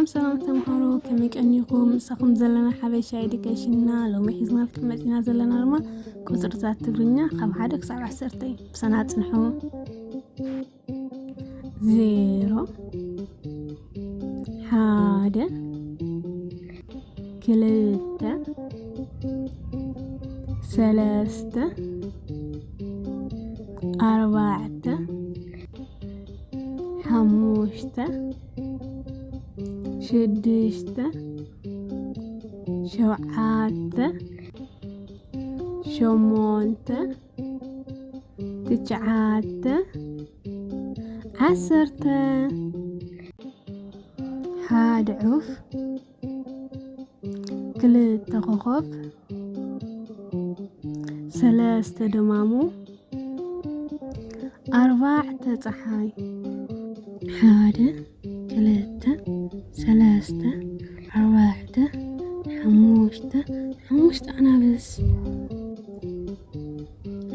ሰላም ተምሃሮ፣ ከመይ ቀኒኹም? ምሳኹም ዘለና ሓበሻ ኤዱኬሽንና። ሎሚ ሒዝናልኩም መፂና ዘለና ድማ ቁፅርታት ትግርኛ ካብ ሓደ ክሳብ ዓሰርተ እዩ። ምሳና ፅንሑ። ዜሮ፣ ሓደ፣ ክልተ፣ ሰለስተ፣ ኣርባዕተ፣ ሓሙሽተ፣ ሽዱሽተ፣ ሸውዓተ፣ ሸሞንተ፣ ትሽዓተ፣ ዓሰርተ። ሓደ ዑፍ፣ ክልተ ኮኾብ፣ ሰለስተ ደማሙ፣ ኣርባዕተ ጸሓይ። ሓደ፣ ክልተ፣ ሰለስተ፣ ኣርባዕተ፣ ሓሙሽተ፣ ሓሙሽተ ኣናብስ።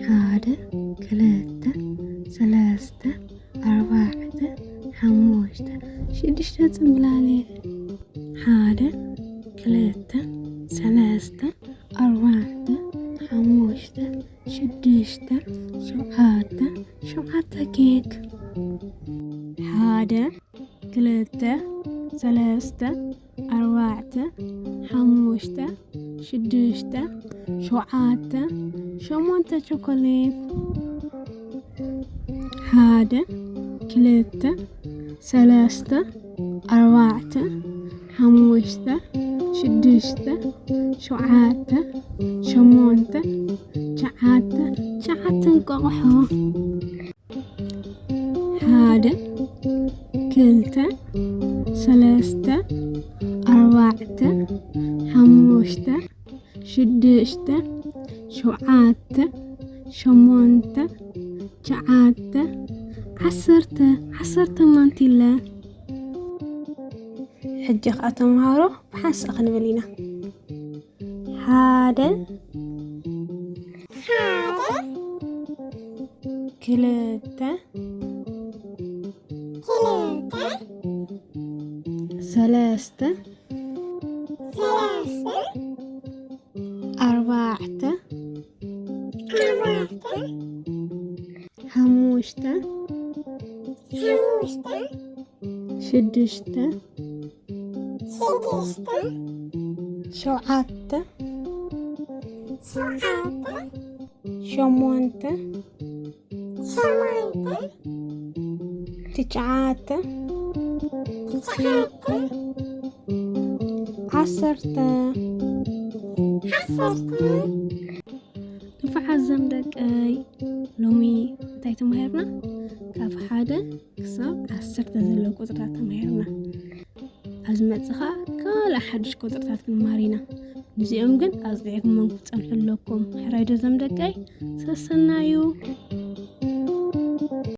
ሓደ፣ ክልተ፣ ሰለስተ፣ ኣርባዕተ፣ ሓሙሽተ፣ ሽዱሽተ ጽምብላሊዕ። ሓደ፣ ክልተ፣ ሰለስተ፣ ኣርባዕተ፣ ሓሙሽተ፣ ሽዱሽተ፣ ሸውዓተ፣ ሸውዓተ ኬክ። ሓደ፣ ክልተ፣ ሰለስተ፣ ኣርባዕተ፣ ሓሙሽተ፣ ሽዱሽተ፣ ሸውዓተ፣ ሸሞንተ ቸኮሌት። ሓደ፣ ክልተ፣ ሰለስተ፣ ኣርባዕተ፣ ሓሙሽተ፣ ሽዱሽተ፣ ሸውዓተ፣ ሸሞንተ፣ ትሽዓተ፣ ትሽዓተ እንቋቑሖ። ሓደ፣ ክልተ፣ ሰለስተ፣ ኣርባዕተ፣ ሓሙሽተ፣ ሽዱሽተ፣ ሸውዓተ፣ ሸሞንተ፣ ትሽዓተ፣ ዓሰርተ፣ ዓሰርተ ማንቲለ። ሕጂ ኸኣ ተምሃሮ ብሓንሳእ ክንብል ኢና። ሓደ፣ ሓደ፣ ክልተ፣ ክልተ፣ ሰለስተ፣ ሰለስተ፣ ኣርባዕተ፣ ኣርባዕተ፣ ሓሙሽተ፣ ሓሙሽተ፣ ሽዱሽተ፣ ሽዱሽተ፣ ሸውዓተ፣ ሸውዓተ፣ ሸሞንተ፣ ሸሞንተ፣ ትሽዓተ፣ ትሽዓተ፣ ዓሰርተ፣ ዓሰርተ። ንፉዓት ዘም ደቀይ፣ ሎሚ እንታይ ተማሂርና? ካብ ሓደ ክሳብ ዓሰርተ ዘለዉ ቁፅርታት ተማሂርና። ኣብ ዝመፅእ ኸዓ ካልእ ሓድሽ ቁፅርታት ክንመሃር ኢና። ንዚኦም ግን ኣፅኒዕኩሞም ክትፀንሑ ኣለኩም። ሕራይ ዶ ዘም ደቀይ? ሰሰናዩ።